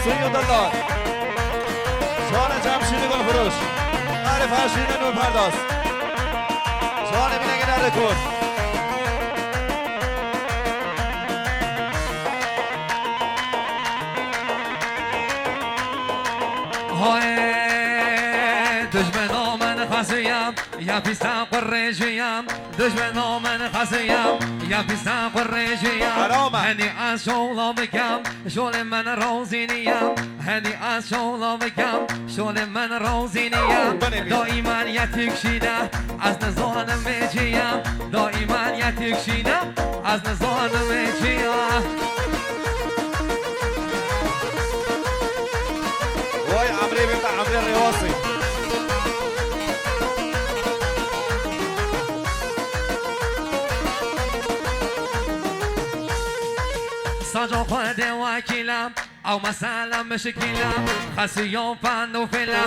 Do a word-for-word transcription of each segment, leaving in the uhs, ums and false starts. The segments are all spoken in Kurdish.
Seyîd Dildar. Ziwane Cemşîdê Gulfiroş. Arif Haşîrê Nûrperdaz. Ziwane Mînegê Nerdê Kor. Hay dijmeno min xesiya, ya pîsa qurêjiya. Dijmeno min xesiya, ya pîsa qurêjiya. Haram e. Henî ez şola bikem, şolê min rozî niye. Henî ez şola bikem, şolê min rozî niye. Binê bî. Daîman yetîk şîne, ez nizanim wê çi ye. Daîman yetîk şîne, ez nizanim wê çi ye. Vay Emrê bê te Emrê Rêwasî. Saco Xwedê wekîle, ew mesele mişkîle, xesiyo fend û fêle,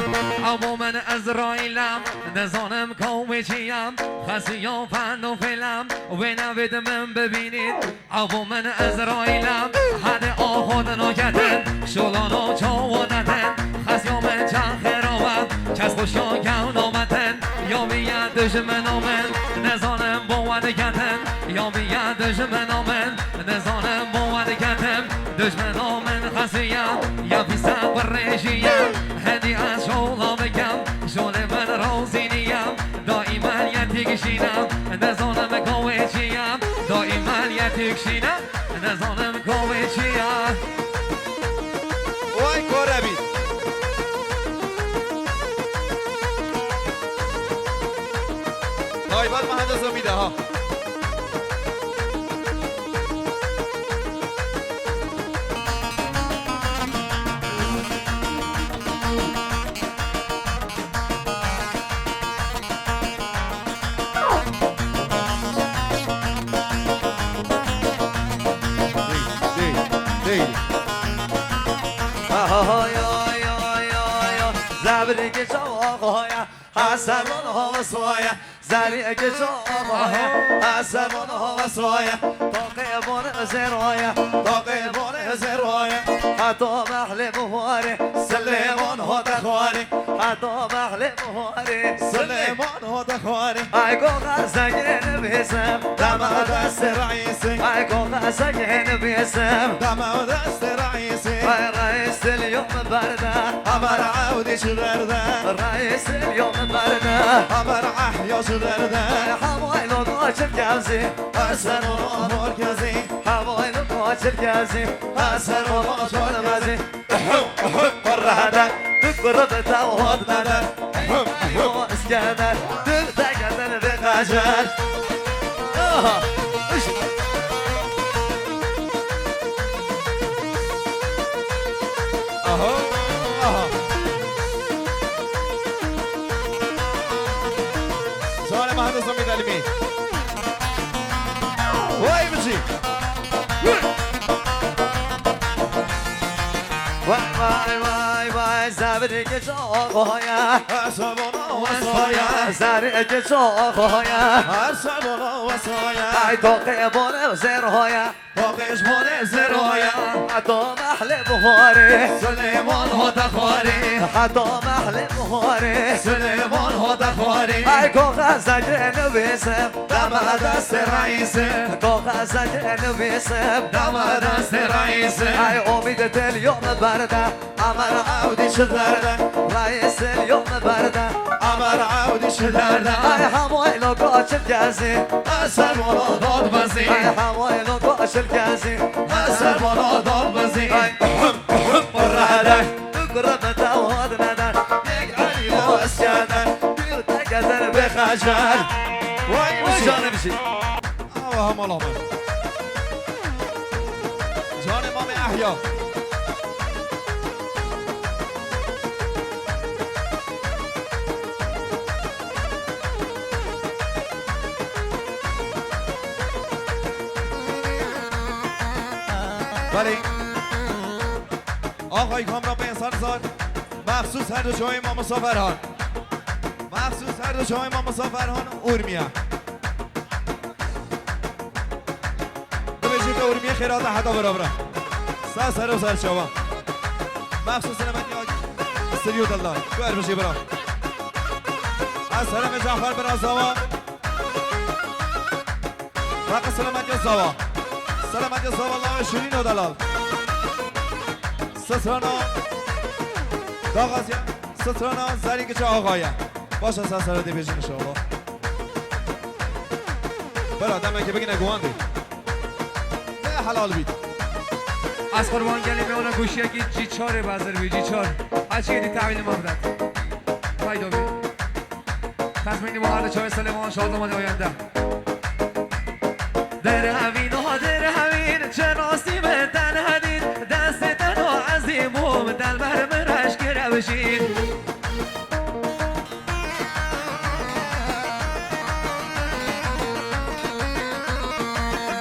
ew bo min Îsraîle, nizanim ka wê çi ye, xesiyo fend û fêle, wê nevê di min bibînît. Ew bo min Îsraîl e, hedê axo dino ketin, şolano çawa netin, xesiyo min çend xêra we, kes xweşiya kew nametin, ya bîye dijmeno min, nizanim bo we diketin, ya bîye dijmeno min, nizanim bo we diketin, dijmeno min xesiye, ya pîse qurêjiye, hedî ez şola bikem, şolê min rozî niye. Daîman yetîk şîne, nizanim ka wê çi ye. Daîman yetîk şîne, nizanim ka wê çi ye. Vay Korebî. Taybet Mehendis Umîd e ha. Zebrîkê çawa ya, Hesen hava soya. Zerî gijo amaye, Hesen hava soye, taqê bone zêroye, taqê bone zêroye. Heta mehlê buharê, Silêman hate xwarê. Heta mehlê buharê, Silêman hate xwarê. Ay goxa zengê nivîsim, dema destê reîsê. Ay goxa zengê nivîsim, dema destê reîsê. Ay reîs dilyo min berde, Emir Ewdî çi derde. Reîs dilyo min berde. Emir Ehya çi derde. Hewaylo koçil gezî. Hesen û Morkezî. Hewaylo koçil gezî. Hesen û Morkezî. Qurrada. Tu qurrada hot nada. Yo İskender. Tu de geldin ve kaçar. Aha. Üç. Aha, aha. Sare Mahmut Samit Alimi. Vay bici. Vay, vay, vay, vay, zevri geç oya. Asabona wasaya. Zevri geç oya. Asabona wasaya. Ay, toqê bone zêr hoya. Toqê ji bone zêr hoya. Heta mehlê buharê. Silêman hate xwarê. Heta mehlê buharê. Silêman hate xwarê. Ay, koxa zengê nivîsim. Dama destê reîsim. Koxa zengê nivîsim. Dama destê reîsim. Ay, omîd dilyo min berde. Emir Ewdî çi derde. Reîs dilyo min berde. Emir Ewdî çi derde. Ay, hemû êlo koçil gezî. Hesen û Dodbezî. Ay, hemû êlo koçil gezî. Hesen û Dodbezî. Ay, uhum, uhum, qurrada. Qurrada hot nada. Yek Elî bo Îskender. Bir de gezer be xecer. Vay, vay, canım şey. Awa hemala min. Canê Mamê Ehya. Belê. Axayî kamera pê sar sar. Mexsûs her du çoyê Mamosta Ferhan. Mexsûs her du çoyê Mamosta Ferhan Urmiye. Dibêjî te Urmiyê xêrate heta bira bira. Sa ser û ser çawa. Mexsûs selametiya Sirî û Dildan. Guer bijî bira. Ez selamê Cafer bira Zawa. Raqi selametiya Zawa. Selametiya Zawa lawê Şirîn û Delal. Strana Daxaziya, strana Zerî Kiça Axaye. Baş e, ser sere dê bêjin inşallah. Bira, demekê bigine guhandê. Te helal bît. Ez qurban gelê me ona goşiyekî cî çarê bezir bî, cî çar. Her çiyê dî tahvîlê me bidet. Haydo bî. Tezmînî bu arada çavê Silêman Şaziman oyende. Derhevîn, ha derhevîn, çe rastî min tenhe dît, destê te na ezî bûm, delber min reş kir ew jîn.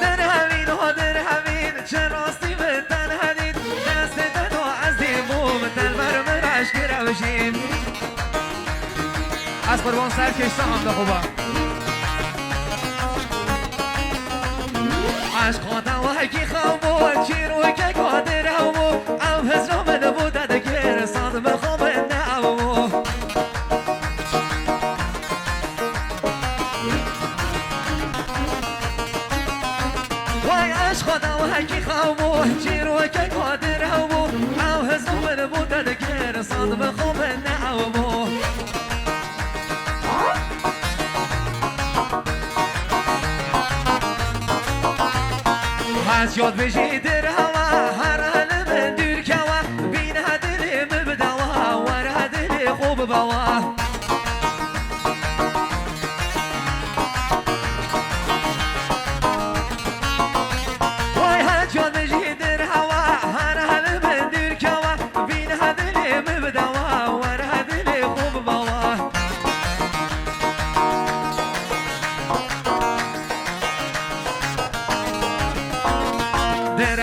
Derhevîn, ha derhevîn, çe rastî min tenhe dît, destê te na ezî bûm, delber min reş kir ew jîn. Ez qurban ser keşta handa xuba. Eşqa te wekî xew bû, çîrokek wa dir hew bû, ew hizra min bû te dikir, sad min xwe min ne ew bû. Way eşqa te wekî xew bû, çîrokek wa dir hew bû, ew hizra min bû te dikir, sad min xwe min ne ew bû. Hez yad bijî dir hewa, her elê min dûr kewa, bîn he dilê min bidewa, wer he dilê xwe bibewa. Way hez yad bijî dir hewa, her elê min dûr kewa, bîn he dilê min bidewa, wer he dilê xwe bibewa. Dir